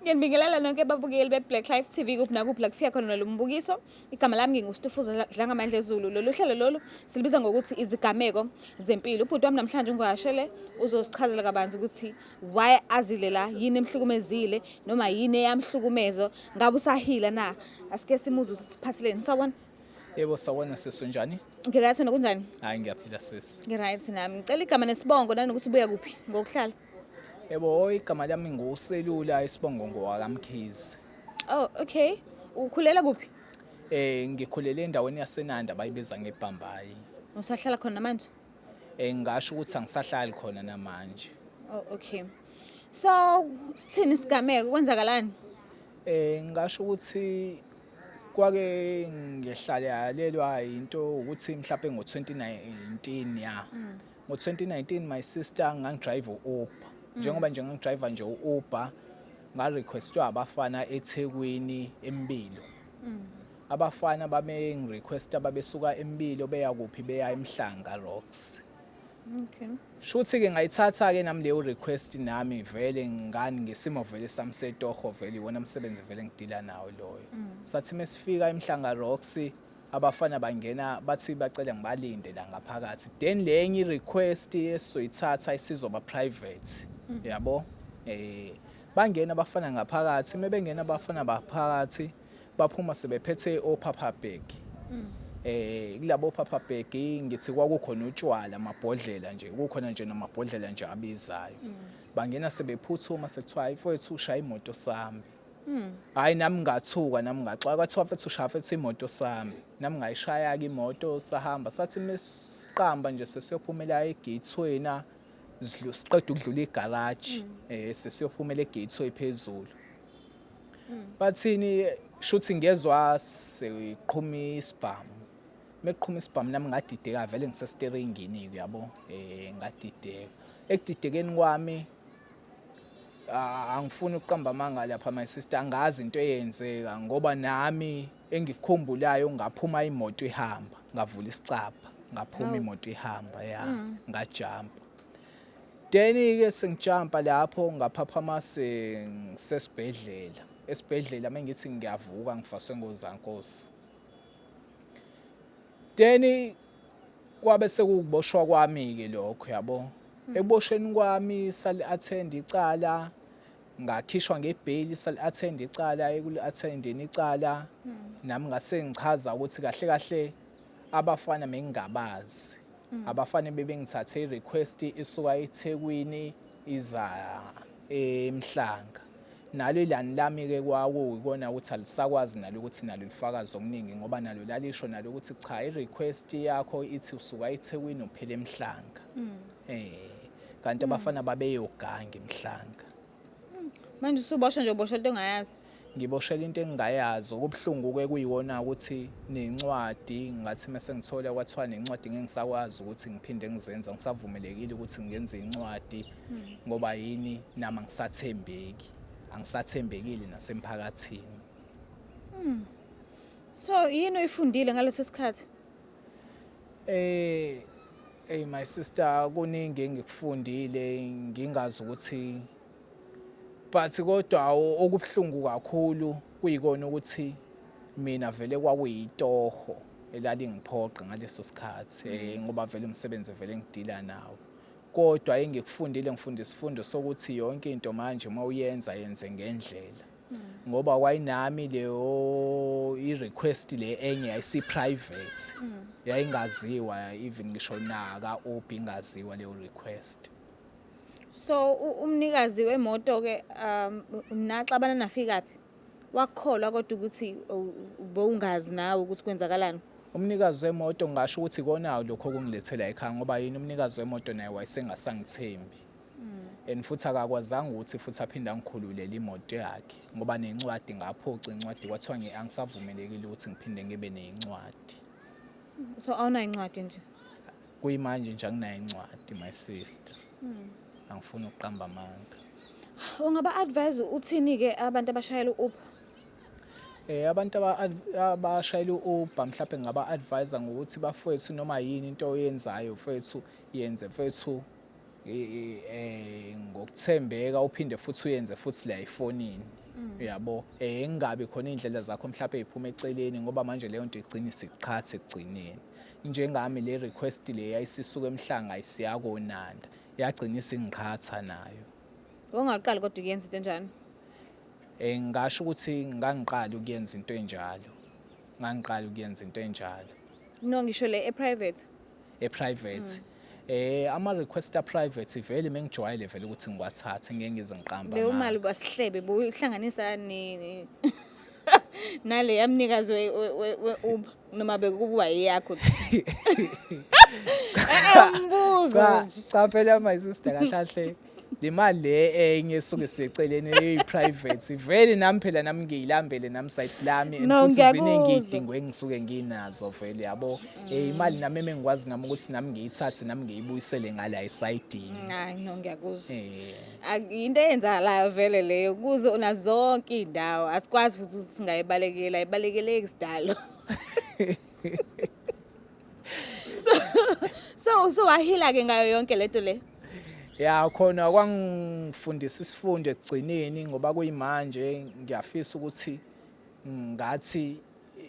Ngiyanibingelela nonke babukeli be-Black Life TV kuphi nakuphi la kufika khona nalo mbukiso. Igama lami nginguStufuza Dlangamandla Zulu. Lolu hlelo lolu silibiza ngokuthi izigameko zempilo. Ubhuti wami namhlanje ungivakashele uzosichazela kabanzi ukuthi why azile la, yini emhlukumezile noma yini eyamhlukumeza, ngabe usahila na? Asike simuzwe ukuthi siphatheleni. Sawubona. Yebo, sawubona sisi, unjani? Ngiright, wena kunjani? Hayi, ngiyaphila sisi. Ngiright nami. Ngicela igama nesibongo nanokuthi ubuya kuphi ngokuhlala. Yebo, igama lami nguSelula, isibongo ngowakaMkhize. Oh, okay. Ukhulela kuphi? Ngikhulele endaweni yaseNanda, bayibiza ngeBhambayi. Usahlala khona namanje? Ngingasho ukuthi angisahlali khona namanje. Oh, okay. So, sithini isigameko, kwenzakalani? Ngingasho ukuthi kwake ngehlalelwa into ukuthi mhlawumbe ngo-2019 ya. Ngo-2019, my sister, ngangidrive u-Uber. Njengoba nje ngangidrive nje u-Uber, ngarequestwa abafana eThekwini eMbilo. Abafana babe ngirequesta, babesuka eMbilo beya kuphi? Beya eMhlanga Rocks. Shuthi ke ngayithatha ke nami leyo request, nami vele ngani ngesimo vele sami setoho, vele iwona umsebenzi vele ngidila nawo loyo. Sathi mesifika eMhlanga Rocks, abafana bangena, bathi bacela ngibalinde la ngaphakathi, then lenye request esizoyithatha isizoba private, yabo. Bangena abafana ngaphakathi, mebengena abafana baphakathi baphuma sebephethe ophapha bag. Kulabo phapha bag ngithi kwakukhona utshwala, amabhodlela nje, kukhona nje namabhodlela nje abizayo. Bangena sebephuthuma, sekuthiwa, "Hayi mfowethu, ushaya imoto sami." Hayi, nami ngathuka, nami ngaxaka. Kwathiwa, "Mfethu, ushaya mfethu imoto sami." Nami ngayishaya-ke imoto, sahamba. Sathi mesiqamba nje sesiyophumela eGateway na, siqeda ukudlula igaraji, sesiyophumela eGateway phezulu, bathini, shuthi ngezwa seqhuma isibhamu. Meqhuma isibhamu nami ngadideka vele, ngisesiteringini, uyabo. Ngadideka. Ekudidekeni kwami, angifuni ukuqamba amanga lapha, my sister, angazi into eyenzeka, ngoba nami engikukhumbulayo ngaphuma imoto ihamba, ngavula isicabha, ngaphuma imoto ihamba ya, ngajumpa. Then ke sengijumpa lapho, ngaphaphama sesibhedlela. Esibhedlela mengithi ngiyavuka, ngifaswe ngozankosi. Then kwabe sekukuboshwa kwami ke lokho, yabo. Ekuboshweni kwami sali attend icala, ngakhishwa ngebail. Sali attend icala, ekuli attendeni icala nami ngase ngichaza ukuthi kahle kahle abafana mengingabazi, abafana bebengithathe i-request isuka eThekwini iza eMhlanga. Nalo ilani lami-ke kwakuyikona ukuthi alisakwazi nalo ukuthi nalo lifakaze okuningi, ngoba nalo lalisho nalo ukuthi cha, i-request yakho ithi usuka eThekwini uphele eMhlanga, kanti abafana babeyoganga eMhlanga. Manje usuboshwa nje, uboshwa into ongayazi. Ngiboshela into engingayazi. Okubuhlungu-ke kuyiwona ukuthi nencwadi ngathi mase ngithola kwathiwa nencwadi ngeke ngisakwazi ukuthi ngiphinde ngizenze, ngisavumelekile ukuthi ngenze incwadi, ngoba yini, nami angisathembeki, angisathembekile nasemphakathini. So yini oyifundile ngaleso sikhathi? Hey my sister, kuningi engikufundile ngingazi ukuthi, but kodwa okubuhlungu kakhulu kuyikona ukuthi mina vele kwakuyitoho elalingiphoqa ngaleso sikhathi, ngoba vele umsebenzi vele ngidila nawo. Kodwa engikufundile, ngifunda isifundo sokuthi yonke into manje uma uyenza, yenze ngendlela, ngoba kwayinami leyo i-request le enye yayisi-private, yayingaziwa even ngisho naka Uber, ingaziwa leyo request. So umnikazi wemoto ke naxabana nafika phi? Wakukholwa kodwa ukuthi bowungazi nawe ukuthi kwenzakalani? Umnikazi wemoto, ngingasho ukuthi ikona lokho okungilethela ekhaya, ngoba yini, umnikazi wemoto naye wayesengasangithembi and futhi akakwazanga ukuthi futhi aphinde angikhululele imoto yakhe, ngoba nencwadi ngaphuca incwadi, kwathiwa angisavumelekile ukuthi ngiphinde ngibe nencwadi. So awunayo incwadi nje? Kuyimanje nje anginayo incwadi, my sister, angifuni ukuqamba amanga. Ungaba advise uthini ke abantu abashayela u-Uber? Abantu abashayela u-Uber mhlawumbe ngaba advise ngokuthi, bafowethu, noma yini into oyenzayo mfethu, yenze mfethu. Ngokuthembeka uphinde futhi uyenze futhi la efonini, uyabo, ingabi khona iy'ndlela zakho mhlawumbe ey'phuma eceleni, ngoba manje leyo nto igcina isiqhatha ekugcineni. Njengami le request le yayisisuka eMhlanga isiya koNanda, yagcina isingiqhatha nayo. Wongaqali kodwa ukuyenza into enjalo? Ngingasho ukuthi ngangiqala ukuyenza into enjalo, ngangiqala ukuyenza into enjalo. No, ngisho le e-private. E-private? Ama-request a-private vele mengijwayele vele ukuthi ngiwathathe, ngeke ngize ngiqamba Leyo amanga. mali basihlebe buyihlanganisa ni nale yamnikazi we-Uber noma bekuba eyakho? Umbuzo Cha. nje. Cha phela, my sister, kahle kahle le mali le enye esuke seceleni eyi-private vele nami phela nami ngiyilambele nami side lami and No, futhi ziningi ngiyakuzwa. iy'dingo engisuke nginazo vele, yabo. Imali nami emengikwazi nami ukuthi nami ngiyithathe nami ngiyibuyisele ngala esayidini. Hayi, no, ngiyakuzwa. Eh. Into eyenzakalayo vele leyo kuzona zonke iy'ndawo, asikwazi futhi ukuthi singayibalekela, ayibalekeleki sidalo. So wahila-ke ngayo yonke lento le? Ya, khona kwangifundisa isifundo ekugcineni, ngoba kuyimanje ngiyafisa ukuthi ngathi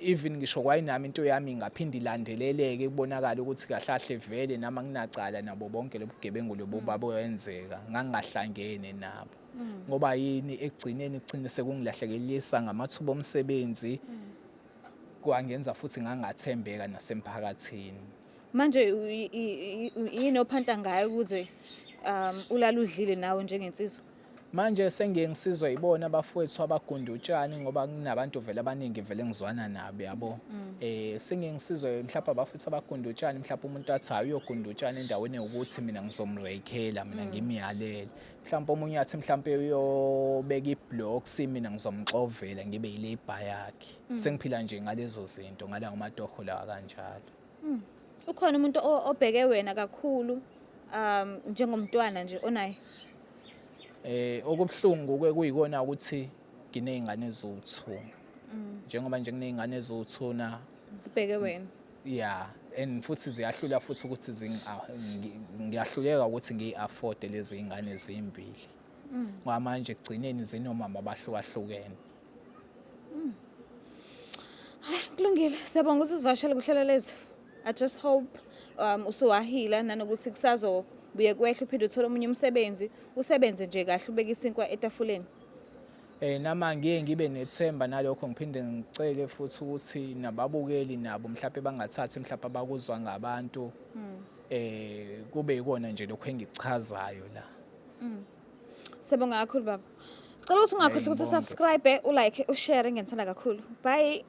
even ngisho kwayinami into yami ingaphinde ilandeleleke, kubonakala ukuthi kahle kahle vele nami anginacala nabo bonke lobugebengu lobu baboyenzeka, ngangingahlangene nabo. Ngoba yini? Ekugcineni kugcine sekungilahlekelisa ngamathuba omsebenzi, kwangenza futhi ngangathembeka nasemphakathini. Manje yini ophanta ngayo ukuze ulale udlile nawe njengensizwa? Manje sengiye ngisizwa yibona abafowethu abagunda utshani, ngoba kunabantu vele abaningi vele engizwana nabo, yabo. Sengiye ngisizwe mhlawumbe abafowethu abagunda utshani, mhlawumbe umuntu athi, "Hayi, uyogunda utshani endaweni ewukuthi, mina ngizomrekhela, mina ngimyalele." Mhlawumbe omunye athi mhlawumbe uyobeka i-blocks, mina ngizomxovela, ngibe yi-labour yakhe. Sengiphila nje ngalezo zinto, ngalawo matoho lawa kanjalo. Ukhona umuntu obheke wena kakhulu njengomntwana nje onaye? Okubuhlungu ke kuyikona ukuthi nginey'ngane eziwu-2. Njengoba nje nginey'ngane eziwu-2 na Sibheke wena. Yeah, and futhi ziyahlula futhi ukuthi ngiyahluleka ukuthi ngiyi-afford lezi y'ngane zimbili. Ngoba manje ekugcineni zinomama abahlukahlukene. Kulungile, siyabonga ukuthi usivakashele kuhlelo lethu. I just hope usuwahila nanokuthi kusazobuye kwehle, uphinde uthole omunye umsebenzi, usebenze nje kahle, ubeke isinkwa etafuleni. Nama ngiye ngibe nethemba nalokho, ngiphinde ngicele futhi ukuthi nababukeli nabo mhlawumbe bangathathi mhlawumbe abakuzwa ngabantu, kube ikona nje lokho engikuchazayo la. Siyabonga kakhulu, baba. Sicela ukuthi ungakhohlwa ukuthi Ngibonge. usubscribe, ulike, ushare, ngiyanithanda kakhulu. Bye.